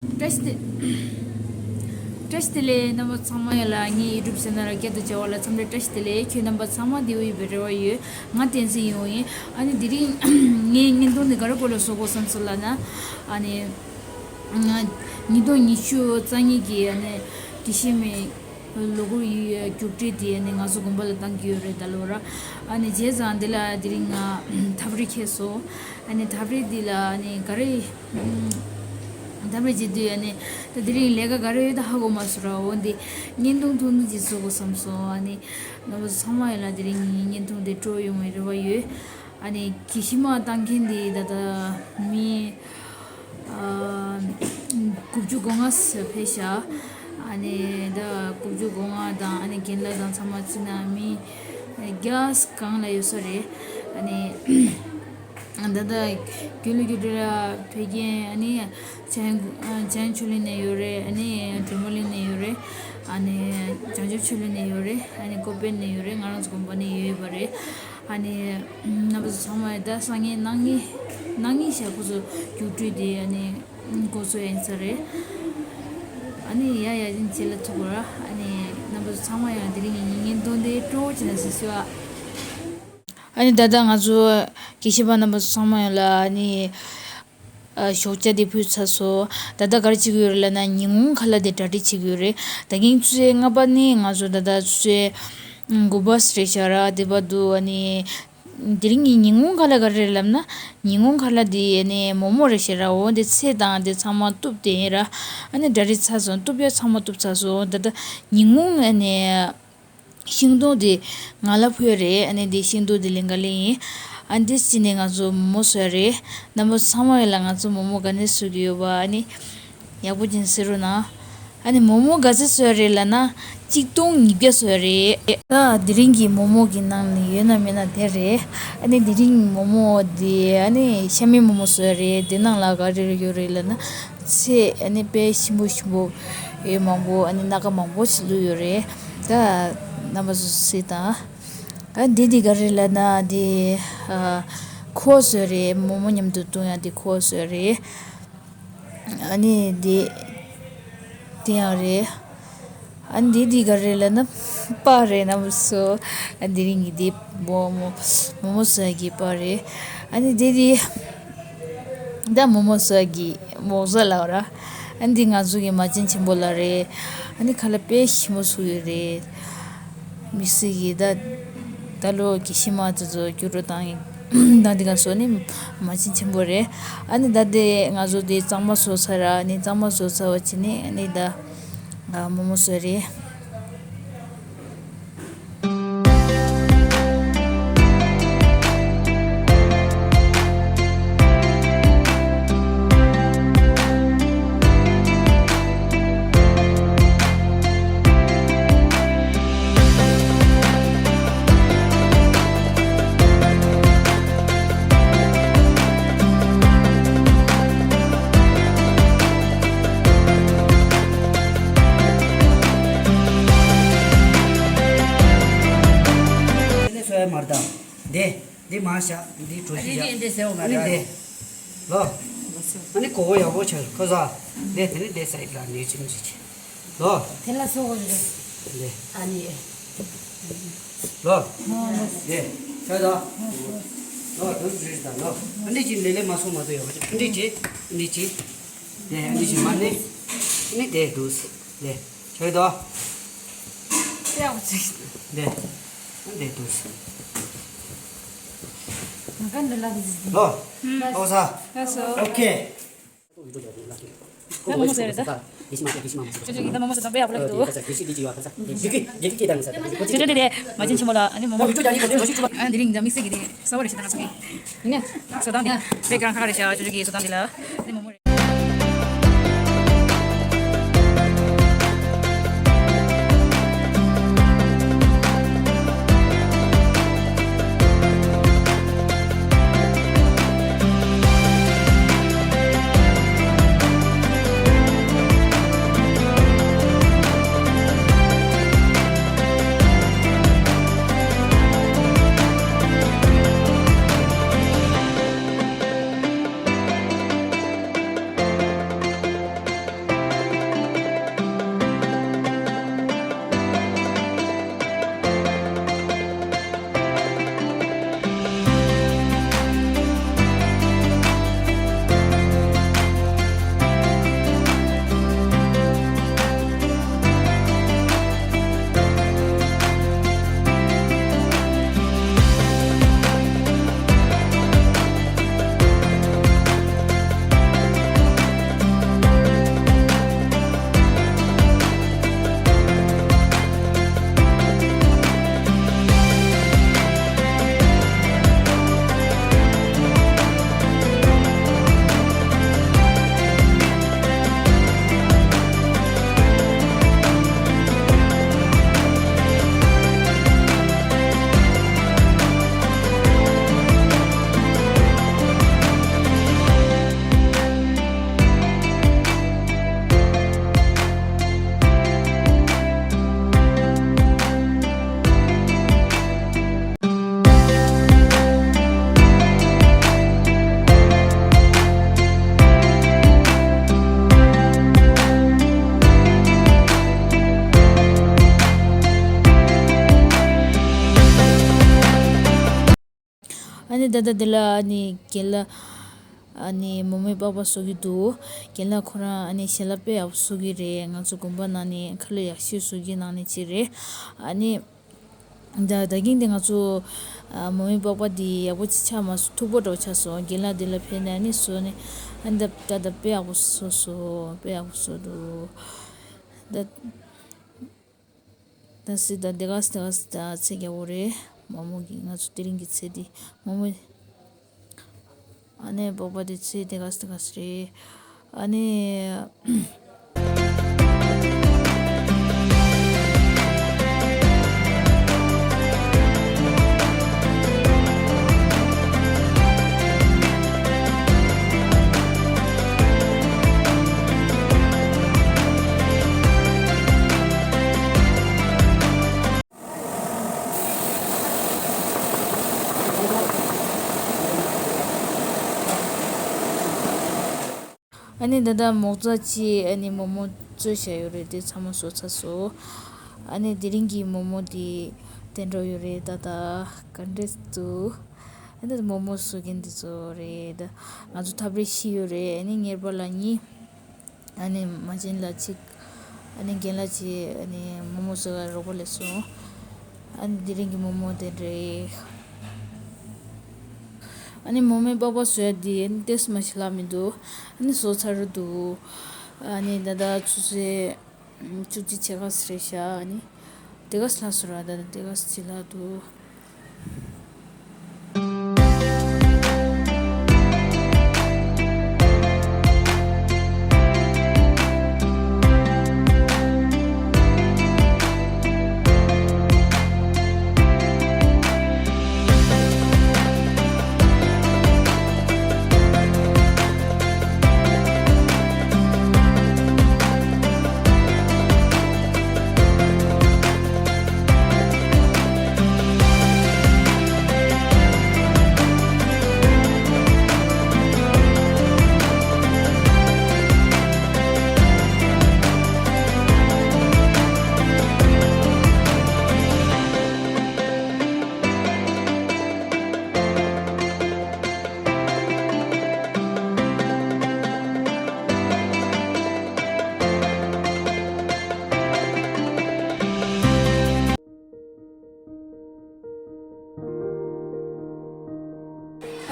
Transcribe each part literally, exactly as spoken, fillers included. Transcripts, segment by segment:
བཀྲ་ཤིས་བདེ། བཀྲ་ཤིས་བདེ་ལེགས། རྣམ་པ་ཚང་མ་ཡོད་ལ། ངའི་ཡུ་ཊུབ་ཆེ་ནལ་ལ་བསྐྱར་དུ་མཇལ་བ་ལ་འཚམས་འདྲི་བཀྲ་ཤིས་བདེ་ལེགས། ཁྱོད་རྣམ་པ་ཚང་མ་བདེ་པོ་ཡོད་པའི་རེ་བ་ཡོད། ང་བསྟན་འཛིན་ཡོང་ཡིན། ཨ་ནི་དེ་རིང་ངའི་བརྙན་ཐུང་འདི་ག་རེ་སྐོར་ལ་བཟོ་དགོས་བསམ་སོང་ལབ་ན། ཨ་ནི་ཉིས་སྟོང་ཉི་ཤུ་རྩ་གཉིས་ཀྱི་ཨ་ནི་དགེ་བཤེས་མའི་ལོ་འཁོར་ཡི་རྒྱུགས་སྤྲོད་དེ་ཨ་ནི་ང་ཚོ་དགོན་པ་ལ་བཏང་གི་ཡོད་རེད་ད་ལོ་ར། ཨ་ནི་བྱས་ཙང་འདི་ལ་དེ་རིང་ང་ཐབ་རེ་ཁྱེར་སོང་། ཨ་ནི་ཐབ་རེ་འདི་ལ་ཨ་ནི་ག་རེ་ཐབ་རེ་བྱེད་དུས་ཨ་ནི་ད་དེ་རིང་ལས་ཀ་ག་རེ་ཡོད་ད་ཧ་གོ་མ་སོང་ར། འོ་འདི་བརྙན་ཐུང་ཐུང་ཐུང་ཅིག་བཟོ་དགོས་བསམ་སོང་། ཨ་ནི་རྣམ་པ་ཚོ་ཚང་མ་ཡོད་ལ་དེ་རིང་ངའི་བརྙན་ཐུང་དེ་སྤྲོ་ཡོང་བའི་རེ་བ་ཡོད། ཨ་ནི་དགེ་བཤེས་མ་བཏང་མཁན་དེ་ད་ལྟ་མི་ཨ་དགུ་བཅུ་གོ་ལྔ་ཙམ་ཕེབས་ཤག་ཨ་ནི་ད་དགུ་བཅུ་གོ་ལྔ་དང་ཨ་ནི་རྒན་ལགས་དང་ཚང་མ་བརྩིས་ན་མི་བརྒྱ་སྒང་ལ་ཡོད་ས་རེད། ཨ་ནི་ད་ལྟ་དགེ་ལུགས་རྒྱུགས་སྤྲོད་ལ་ཕེབས་མཁན་ཨ་ནི་བྱང་ཨ་བྱང་ཆོས་གླིང་ནས་ཡོད་རེད། ཨ་ནི་སྒྲོལ་མ་གླིང་ནས་ཡོད་རེད། ཨ་ནི་བྱང་ཆུབ་ཆོས་གླིང་ནས་ཡོད་རེད། ཨ་ནི་ཀོ་པལ་ནས་ཡོད་རེད། ང་རང་ཚོ་དགོན་པ་ནས་ཡོད་པ་རེད། ཨ་ནི་རྣམ་པ་ཚོ་ཚང་མ་ཡང་ད་སང་ཉིན་གནངས་ཉིན་གནངས་ཉིན་ཞག་ཁོ་ཚོ་རྒྱུགས་སྤྲོད་དེ་ཨ་ནི་འགོ་ཚུགས་ཡིན་ས་རེད། ཨ་ནི་ཡ་ཡ་ཡིན་བྱེད་ལ་ཐུག་གོ་ར། ཨ་ནི་རྣམ་པ་ཚོ་ཚང་མ་ཡང་དེ་རིང་ངའི་བརྙན་ཐུང་དེ་སྤྲོ་བོ་བྱེད་ན་ཟེར་ཞུ་ཨ། ཨ་ནི་ད་ལྟ་ང་ཚོ་དགེ་བཤེས་པ་རྣམ་པ་ཚོ་ཚང་མ་ཡོད་ལ་ཨ་ནི་ཨ་ཞོགས་ཇ་དེ་ཕུལ་ཚར་སོང་། ད་ལྟ་ག་རེ་བྱེད་ཀྱི་ཡོད་རེད་ལབ་ན་ཉིན་གུང་ཁ་ལག་དེ་གྲ་སྒྲིག་བྱེད་ཀྱི་ཡོད་རེད། ད་གིན་ཆུ་ཚོད་ལྔ་པ་ནས་ང་ཚོ་ད་ལྟ་ཆུ་ཚོད་དགུ་པ་རེད་ཤག་ར། དེ་བར་དུ་ཨ་ནི་དེ་རིང་གི་ཉིན་གུང་ཁ་ལག་ག་རེ་རེད་ལབ་ན། ཉིན་གུང་ཁ་ལག་དེ་ཨ་ནི་མོག་མོག་རེད་ཤག་ར། འོ་དེ་ཚལ་དང་དེ་ཚང་མ་གཏུབ་དེ་ཡིན་ར། ཨ་ནི་གྲ་སྒྲིག་ཚར་སོང་། གཏུབ་ཡ་ཚང་མ་གཏུབ་ཚར་སོང་། ད་ལྟ་ཉིན་གུང་ཨ་ནི། ཤིང་སྡོང་དེ་ང་ལ་ཕུལ་རེད། ཨ་ནི་དེ་ཤིང་སྡོང་དེ་ལིང་ག་ལིང་ཡིན། ཨ་འདི་ཕྱི་ནས་ང་ཚོ་མོག་མོག་བཟོས་རེད། རྣམ་པ་ཚང་མ་ཡོད་ལ་ང་ཚོ་མོག་མོག་ག་ནས་བཟོ་གི་ཡོད་པ་ཨ་ནི་ཡག་པོ་ཅིག་གཟིགས་རོགས་གནང་། ཨ་ནི་མོག་མོག་ག་ཚོད་བཟོས་རེད་ལབ་ན་གཅིག་སྟོང་ཉིས་བརྒྱ་བཟོས་རེད། ད་དེ་རིང་གི་མོག་མོག་གི་ནང་ནས་ཡོད་ན་མེད་ན་དེ་རེད། ཨ་ནི་དེ་རིང་མོག་མོག་དེ་ཨ་ནི་ཤ་མེད་མོག་མོག་བཟོས་རེད། དེ་ནང་ལ་ག་རེ་ཡོད་རེད་ལབ་ན། ཚལ་ཨ་ནི་དཔེ་ཞིམ་པོ་ཞིམ་པོ་ཡོད་མང་པོ་ཨ་ནི་སྣ་ཁ་མང་པོ་ཞིག་བླུགས་ཡོད་རེད། ད་རྣམ་པ་ཚོ་གཟིགས་དང་། ཨ་འདི་འདི་ག་རེ་ལབ་ན་འདི་ཨ་ཁོག་བཟོས་རེད། མོག་མོག་མཉམ་དུ་བཏུང་ཡ་འདི་ཁོག་བཟོས་རེད། ཨ་ནི་འདི་འདི་ཡང་རེད། ཨ་འདི་འདི་ག་རེ་ལབ་ན་སྤགས་རེད་རྣམ་པ་ཚོ། ཨ་འདི་རིང་གི་འདི་མོག་མོག་མོག་མོག་བཟོ་ཡ་གི་སྤགས་རེད། ཨ་ནི་འདི་འདི། ད་མོག་མོག་བཟོ་གི་མོག་བཟོ་ལབ་ར། ཨ་འདི་ང་ཚོ་གི་མ་བྱན་ཆེན་པོ་ལགས་རེད། ཨ་ནི་ཁ་ལག་དཔེ་ཞིམ་པོ་བཟོ་ཡོད་རེད། དམིགས་བསལ་གྱི་ད་ད་ལོ་དགེ་བཤེས་མ་དེ་ཚོ་རྒྱུགས་སྤྲོད་བཏང་ཡིན། ད་འདི་ག་བཟོ་ནི་མ་བྱན་ཆེན་པོ་རེད། ཨ་ནི་ད་དེ་ང་ཚོ་དེ་གཙང་མ་བཟོ་ཚར་ར། ཨ་ནི་གཙང་མ་བཟོ་ཚར་བ་བྱས་ནས་ཨ་ནི་ད་མོག་མོག་བཟོ་རེད། ནས་སོ་ཡ་མར་དང་། དེ། འདི་མར་བཞག་འདི་གྲོ་ཞིབ་བཞག་འདི་འདི་ཟེར་བ་མ་ཨ་ནི་རེད། འདི། ལོ། ཨ་ནི་གོ་བོ་ཡག་པོ་ཆགས་ཁོ་ས། འདི་དེ་ནི་འདི་སའིད་ལ་ནི་ཅིམ་ཅི་ཅི། ལོ། དེ་ལ་སོ་བོ་རེད། འདི། ཨ་ནི། ལོ། འདི། ཆགས་དང་། ལོ་དུ་རེད་དང་ལོ། ཨ་ནི་ཅི་ལེ་ལེ་མ་སོང་མ་དུ་ཡོད་པ་ཅི་འདི་ཅི་འདི་ཅི། འདི་ཨ་ནི་ཅི་མ་ནི། ཨ་ནི་དེ་དུས། འདི། ཆོས་དོ། ཡག་ཅིག་འདི། འདི་དུས། ང་ག་འདི་ལ་འདི། ལོ། ཨོ་ས། ལགས་སོ། ཨོ་ཁེ། ད་མོག་མོག་ཟེར་རེད་ད། ཅོ་ཅོ་གིས་ད་མོག་མོག་ཟེར་ད་དཔེ་ཡག་པོ་ལབ་ཀྱི་འདུག་ཅོ་ཅོ་དེ་དེ་མ་བྱན་ཆེན་པོ་ལ་ཨ་ནི་མོག་མོག་ཨ་འདི་རིང་འདི་དམིགས་བསལ་གྱི་དེ་གསར་པ་རེད་ཤག་ད་ང་ཚོ་གི་ཡིན་ན། བཟོ་སྟངས་དེ་དཔེ་གང་ཁ་རེད་ཤག་ཅོ་ཅོ་གིས་བཟོ་སྟངས་དེ་ལ་ཨ་ནི་མོག་མོག་རེད། ད་ལྟ་འདི་ལ་ཨ་ནི་རྒན་ལགས་ཨ་ནི་མོག་མོག་པགས་པ་བཟོ་གི་འདུག་རྒན་ལགས་ཁོ་རང་ཨ་ནི་ཞལ་ལག་དཔེ་ཡག་པོ་བཟོ་གི་རེད། ང་ཚོ་དགོན་པ་ནང་ནས་ཁ་ལག་ཡག་ཤོས་བཟོ་གི་ནང་ནས་གཅིག་རེད། ཨ་ནི་ད་ད་གིན་དེ་ང་ཚོ་ཨ་མོག་མོག་པགས་པ་འདི་ཡག་པོ་ཅིག་ཆགས་མ་སོང་། མཐུག་པོ་འདྲ་བོ་ཆགས་སོང་། རྒན་ལགས་འདི་ལ་ཕེབས་ནས་ཨ་ནི་བཟོས་ནས་ཨ་ནི་ད་ད་ད་དཔེ་ཡག་པོ་བཟོས་སོང་། དཔེ་ཡག་པོ་བཟོས་འདུག་ད་ད་སི་ད་དེ་ག་སི་དེ་ག་སི་ད་ཚེ་རྒྱལ་པོ་རེད། མོག་མོག་གི་ང་ཚོ་དེ་རིང་གི་ཚེ་འདི་མོག་མོག་ཨ་ནི་པགས་པ་དེ་ཚེ་དེ་ག་སི་དེ་ག་སི་རེད། ཨ་ནི། ཨ་ནི་ད་ལྟ་མོག་རྩ་གཅིག་ཨ་ནི་མོག་མོག་བཙོས་བཞག་ཡོད་རེད། དེ་ཚང་མ་བཟོས་ཚར་སོང་། ཨ་ནི་དེ་རིང་གི་མོག་མོག་དེ་དེ་འདྲ་ཡོད་རེད། ད་ལྟ་ག་འདྲས་འདུག་ཨ་ནི་མོག་མོག་བཟོ་མཁན་དེ་ཚོ་རེད། ང་ཚོ་ཐབ་རེ་བཞི་ཡོད་རེད། ཨ་ནི་གཉེར་པ་ལགས་གཉིས། ཨ་ནི་མ་བྱན་ལགས་གཅིག་ཨ་ནི་རྒན་ལགས་གཅིག་ཨ་ནི་མོག་མོག་བཟོ་གར་རོགས་པ་ལས་སོང་། ཨ་ནི་དེ་རིང་གི་མོག་མོག་དེ་འདྲ་རེད། ཨ་ནི་མོག་མོག་པགས་པ་བཟོ་ཡ་འདི་ཨ་ནི་ཏོག་ཙམ་ཞིག་ལྷག་མི་འདུག་ཨ་ནི་བཟོས་ཚར་འདུག་ཨ་ནི་ད་ལྟ་ཆུ་ཚོད་བཅུ་གཅིག་ཕྱེད་ཀ་ཙམ་རེད་ཤག་ཨ་ནི་དེ་ག་ཙམ་ལྷག་སོང་ར། ད་ལྟ་དེ་ག་ཙམ་ཅིག་ལྷག་འདུག་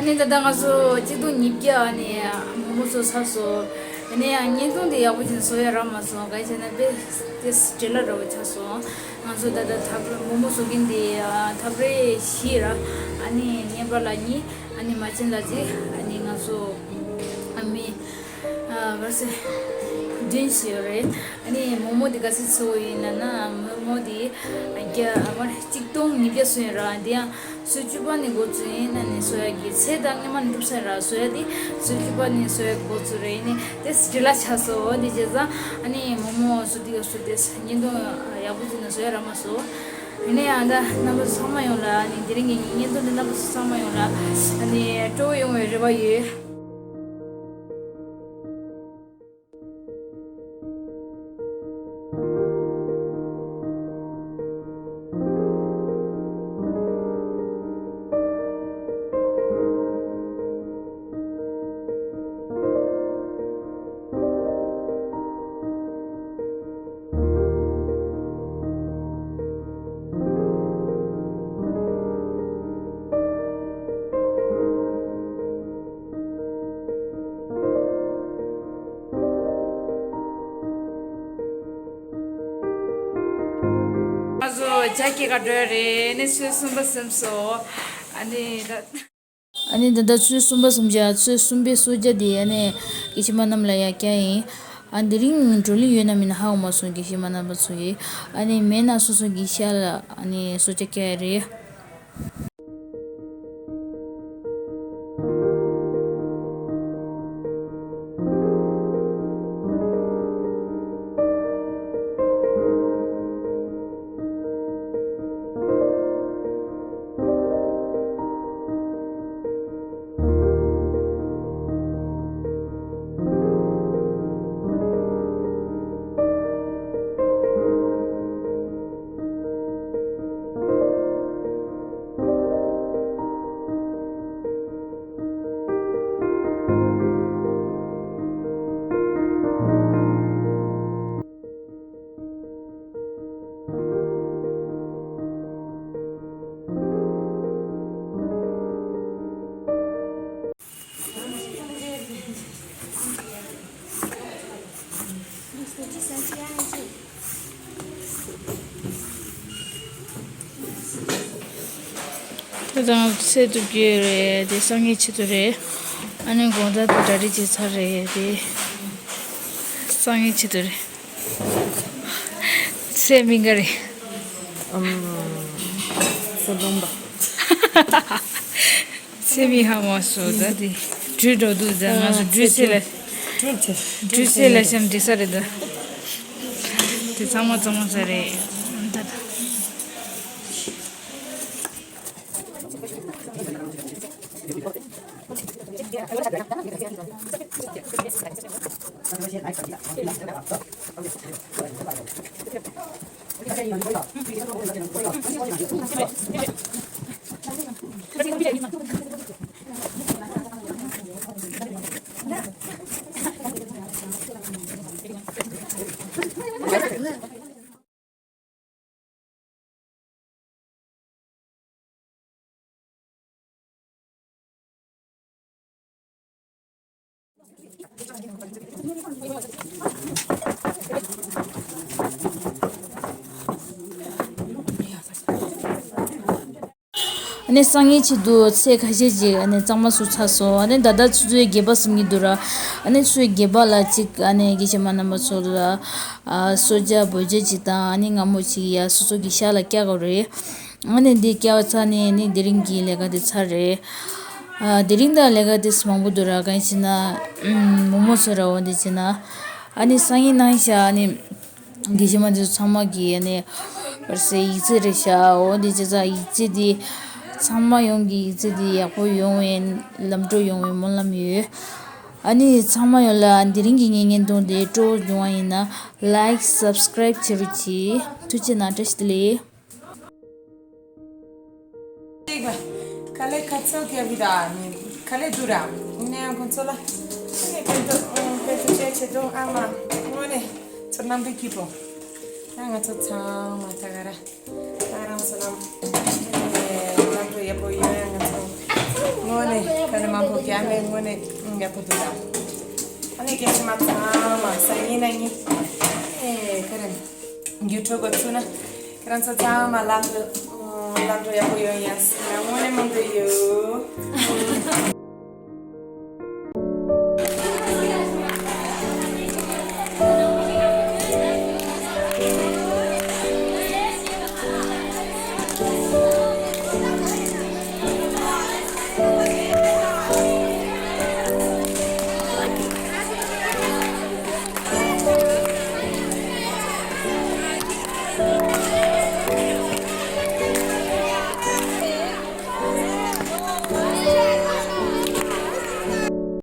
ཨ་ནི་ད་ལྟ་ང་ཚོ་གཅིག་སྟོང་ཉིས་བརྒྱ་ཨ་ནི་མོག་མོག་བཟོས་ཚར་སོང་། ཨ་ནི་ཡང་བརྙན་ཐུང་དེ་ཡག་པོ་ཅིག་བཟོ་ཡ་རག་མ་སོང་། ག་རེ་བྱས་ན་དཔེ་དེ་བྲེལ་བ་འདྲ་བོ་ཆགས་སོང་། ང་ཚོ་ད་ལྟ་ཐབ་མོག་མོག་བཟོ་མཁན་དེ་ཐབ་རེ་བཞི་ར། ཨ་ནི་གཉེར་པ་ལགས་གཉིས། ཨ་ནི་མ་བྱན་ལགས་གཅིག་ཨ་ནི་ང་ཚོ་ཨ་མི་ཨ་ག་རེ་ཟེར་བདུན་ཞིག་ཡོད་རེད། ཨ་ནི་མོག་མོག་དེ་ག་ཚོད་བཟོས་ཡིན་ན་ན་མོག་མོག་དེ་བརྒྱ་ཨ་མར་གཅིག་སྟོང་ཉིས་བརྒྱ་སོང་ཡིན་ར། དེ་ཡང་ཚོད་བཅུ་པ་ནས་འགོ་བཙུགས་ཡིན། ཨ་ནི་བཟོ་ཡ་གི་ཚེ་ད་སྔོན་མ་ནས་འགྲུབ་ས་ར། བཟོ་ཡ་དེ་ཚོད་བཅུ་པ་ནས་བཟོ་ཡ་འགོ་བཙུགས་རེད། ཨ་ནི་དེ་བྲེལ་བ་ཆགས་སོང་། འོ་དེ་བྱས་ཙང་ཨ་ནི་མོག་མོག་བཟོ་དུས་སྐབས་སུ་དེ་བརྙན་ཐུང་ཡག་པོ་བཟོས་ནས་བཟོ་ཡ་རག་མ་སོང་། ཨ་ནི་ཨ་ད་རྣམ་པ་ཚོ་ཚང་མ་ཡོང་ལ། ཨ་ནི་དེ་རིང་གི་བརྙན་ཐུང་འདི་རྣམ་པ་ཚོ་ཚང་མ་ཡོང་ལ་ཨ་ནི་སྤྲོ་བོ་ཡོང་བའི་རེ་བ་ཡོད། ང་ཚོ་ཇ་སྐྱེལ་ག་འགྲོ་ཡ་རེད། ཨ་ནི་ཚོད་གསུམ་པ་ཟིན་སོང་། ཨ་ནི་ད། ཨ་ནི་ད་ལྟ་ཚོད་གསུམ་པ་ཟིན་བྱས། ཚོད་གསུམ་པའི་གསོལ་ཇ་དེ་ཨ་ནི་དགེ་བཤེས་མ་ནམ་ལ་ཡར་བསྐྱལ་ཡིན། ཨ་དེ་རིང་བགྲོ་གླེང་ཡོད་ན་མིན་ན་ཧ་གོ་མ་སོང་། དགེ་བཤེས་མ་ནམ་པ་ཚོ་ཡིས། ཨ་ནི་མེད་ན་སོ་སོ་གི་ཤག་ལ་ཨ་ནི་གསོལ་ཇ་བསྐྱལ་ཡ་རེད། དང་ཚེ་ཐུབ་ཀྱི་རེད་དེ་སང་ཉིན་ཆེད་དུ་རེད། ཨ་ནི་དགོང་དག་ཏུ་གྲ་སྒྲིག་བྱས་ཚར་རེད་དེ་སང་ཉིན་ཆེད་དུ་རེད། ཚེ་མི་འགའ་རེད། ཨམ། ཚེ་སྦོམ་པ། ཚེ་མི་ཧ་མ་སོ་ད་དེ་འགྲུལ་འགྲོ་འདུག་ད་ང་ཚོ་འགྲུལ་སེ་ལ་འགྲུལ་སེ་ལ་བཤམས་འགྲིག་ས་རེད་ད། དེ་ཚང་མ་ཚང་མ་ས་རེད་ད་ད། ཨ་ནི་སང་ཉིན་ཆེད་དུ་ཚེས་ཁ་ཤས་ཅིག་ཨ་ནི་གཙང་མ་བཟོས་ཚར་སོང་། ཨ་ནི་ད་ལྟ་ཆུ་ཚོད་བརྒྱད་པ་ཟིན་གྱི་འདུག་ར། ཨ་ནི་ཆུ་ཚོད་བརྒྱད་པ་ལ་ཅིག་ཨ་ནི་དགེ་བཤེས་མ་རྣམ་པ་ཚོ་ལ་ཨ་གསོལ་ཇ་འབོད་ཇ་ཅིག་དང་ཨ་ནི་མངར་མོ་ཅིག་ཡ་སོ་སོ་གི་ཤ་ལ་བཀྱག་དགོས་རེད། ཨ་ནི་འདི་བཀྱག་ཚར་ནས་ཨ་ནི་དེ་རིང་གི་ལས་ཀ་དེ་ཚར་རེད། ཨ་དེ་རིང་ད་ལས་ཀ་དེ་མང་པོ་འདུག་ར། གང་ཡིན་ཟེར་ན་ཨམ་མོག་མོག་བཟོ་ར་འོ་འདི་བྱས་ན་ཨ་ནི་སང་ཉིན་གནངས་ཤག་ཨ་ནི། དགེ་བཤེས་མ་འདི་ཚོ་ཚང་མ་གི་ཨ་ནི་བར་སའི་ཡིག་ཚད་རེད་ཤག་འོ་འདི་བྱས་ཙང་ཡིག་ཚད་འདི་ཚང་མ་ཡོངས་ཀྱི་ཡིག་ཚད་འདི་ཡག་པོ་ཡོང་བའི་ལམ་འགྲོ་ཡོང་བའི་སྨོན་ལམ་ཡོད། ཨ་ནི་ཚང་མ་ཡོངས་ལ་དེ་རིང་གི་ངའི་བརྙན་ཐུང་འདི་སྤྲོ་བོ་བྱུང་བ་ཡིན་ན་ལའིཀ་སབ་སི་ཀ་རའིབ་བྱེད་རོགས་གྱིས། ཐུགས་རྗེ་གནང་། བཀྲ་ཤིས་བདེ་ལེགས། ག་ལེ་ཁ་ཚོ་ག་བི་ད་ནི་ག་ལེ་དུ་ར་ནེ་ཁོང་ཚོ་ལ་ནེ་ཀན་ཏོ་ཀན་ཏོ་ཅེ་ཆེ་དོ་ཨ་མ་ངོ་ནེ་ཚོ་ནམ་པི་ཀི་པོ་ད་ང་ཚོ་ཚང་མ་ད་ག་ར་ད་རང་ཚོ་ནམ་ནམ་པི་ཡ་པོ་ཡོད་ཡ་ང་ཚོ་ངོ་ནེ་ག་ནེ་མང་པོ་རྒྱ་མེ་ངོ་ནེ་ཡ་པོ་དུ་ར་ཨ་ནེ་ཀན་ཏོ་མ་ཚང་མ་ས་ཡིན་ན་ཡིན་ཨེ་ག་རེ། རྒྱུ་འཕྲོད་དགོས་ཚུལ་ནི་ཁྱེད་རང་ཚོ་ཚང་མ་ལམ་དུ་ལམ་འགྲོ་ཡག་པོ་ཡོང་ཡ་ཟེར་ན་དངོས་གནས་སྨོན་འདུན་ཡོད།